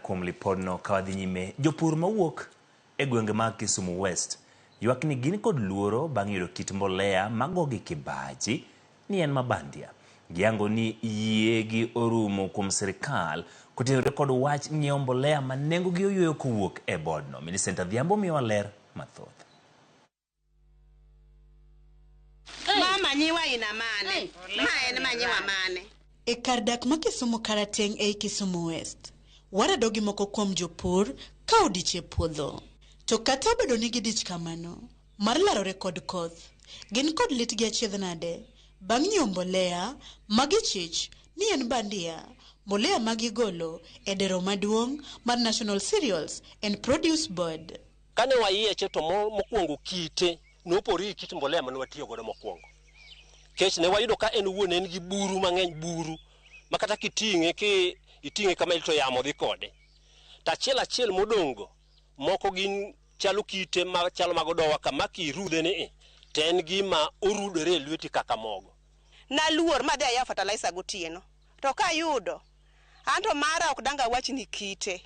kuom lipodno. Ka wadhi nyime, jopur mawuok e gwenge mag Kisumu West ywak ni gin kod luoro bang' yudo kit mbolea magogi kibaji ni en mabandia. Giyango ni yiegi orumo kuom sirikal kotenore kod wach ng'iewo mbolea ma nengogi oyweyo kowuok e bodno. Millicent Adhiambo miyowa ler mathoth. Ma manyiwa ina mane? Ma en manyiwa mane? E kar dak ma Kisumu Karateng' ei Kisumu West, warado gi moko kuom jopur ka odich e puodho. To kata obedo ni gidich kamano mar larore kod koth, gin kod lit gi achiedh nade bang' nyiewo mbolea ma gichich ni en bandia, mbolea ma gigolo e dero maduong' mar National Cereals and Produce Board. Kane wayieche to mokwongo kite nopore gi kit mbolea mane watiyo godo mokwongo. Kech ne wayudo ka en owuon en gi buru mang'eny, buru ma kata kiting'e ki iting'e kama to yamo dhi kode. To achiel achiel modong' go moko gin chalo kite ma chalo mag odowa kama kirudhe ni i to en gima orudore e lweti kaka mogo. Naluor madhi ayawo fertilizer gotieno. To kayudo, anto mara ok dang' awach ni kite.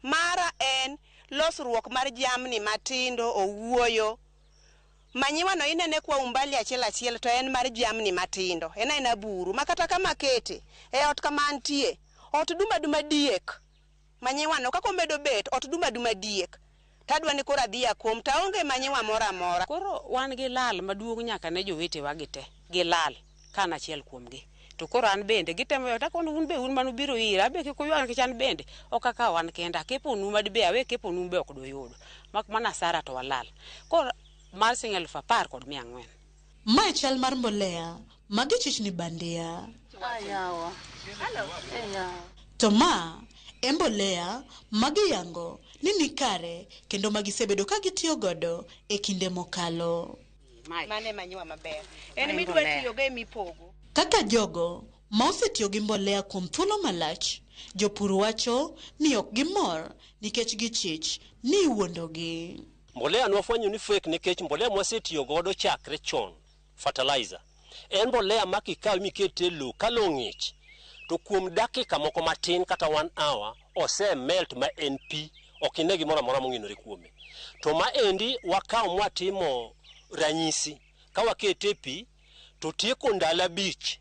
Mara en losruok mar jamni matindo owuoyo. Manyiwa no inene kwa umbali achiel achiel to en mar jamni matindo. En aena buru ma kata kama akete e ot kama antie, ot dum aduma diek. Manyiwa no kaka omedo bet, ot dum aduma diek. To adwa ni koro adhi akom to aonge manyiwa moro amora. Koro wan gi lal maduong' nyaka ne jowetewa gi te, gilal ka an achiel kuomgi. To koro an bende gitemo ywak to akono un be un manubiro ira, abe kik uywag nikech an bende ok akaw an kenda, akeponu madibe awe keponu un be ok duyudo. Mak mana asara to walal. Koro mar siling' 10,400. Ma e chal mar mbolea ma gichich ni bandia. To ma e mbolea ma giyango ni nikare kendo ma gisebedo ka gitiyo godo e kinde mokalo. Mano e manyiwa maber. En midwa tiyogo emipogo. Kaka jogo ma osetiyo gi mbolea kuom thuolo malach, jopur wacho ni ok gimor nikech gichich ni iwuondogi. Mbolea nwafwenyo ni fake nikech mbolea mwasetiyo godo chakre chon, fertilizer, en mbolea ma kikawe mikete e lowo ka lowo ng'ich to kuom dakika moko matin kata one hour ose melt ma en pi, ok ine gimoro amora mong'inore kuome. To maendi wakawo mwatimo ranyisi ka wakete e pi to tieko ndalo abich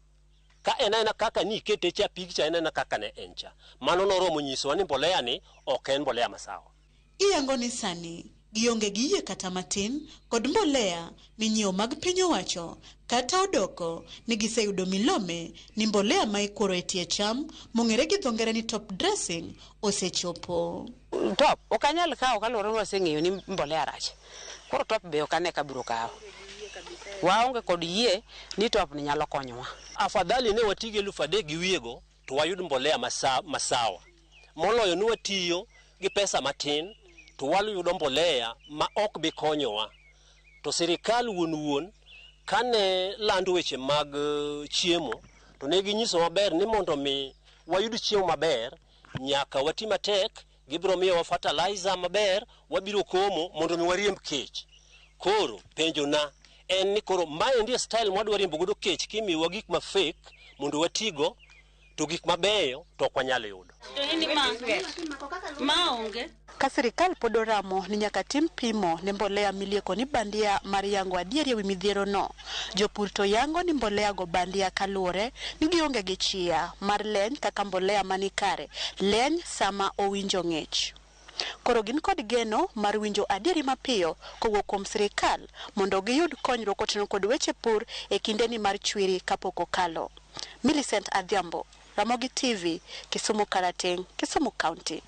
ka en aena kaka ni ikete cha pig cha en aena kaka ne en cha. Mano noromo nyisowa ni mbolea ni ok en mbolea masawa. Giyango ni sani gionge gi yie kata matin kod mbolea minyiewo mag piny owacho kata odoko ni giseyudo milome ni mbolea ma ikworo e tie cham mong'ere gi dho ngere ni top dressing osechopo. Top ok anyal kawo kaluwore ni waseng'eyo ni mbolea rach. Koro top be ok ane ka abiro kawo. Waonge kod yie ni top ni nyalo konyowa. Afadhali ne wati gi 3,000 gi wiye go to wayud mbolea masawa moloyo ni watiyo gi pesa matin to wayudo mbolea ma ok bi konyowa. To sirikal wuon wuon kane lando weche mag chiemo to ne ginyiso maber ni mondo mi wayud chiemo maber nyaka wati matek, gibiro miyowa fertilizer maber, wabiro komo mondo mi wariemb kech. Koro penjona en ni koro maendi e style mwadwa riembo godo kech kimiyowa gik ma fake mondo watigo to gik mabeyo to ok wanyal yudo. Ka sirikal pod oramo ni nyaka tim pimo ne mbolea milieko ni bandia mar yango adieri ewi midhiero no. Jopur to yango ni mbolea go bandia kaluwore ni gionge gi chia mar leny kaka mbolea mani kare leny sama owinjo ng'ich. Koro gin kod geno mar winjo adieri mapiyo kowuok kuom sirikal mondo giyud konyruok kotenore kod weche pur e kindeni mar chwiri kapok okalo. Millicent Adhiambo, Ramogi TV, Kisumu Karateng', Kisumu County.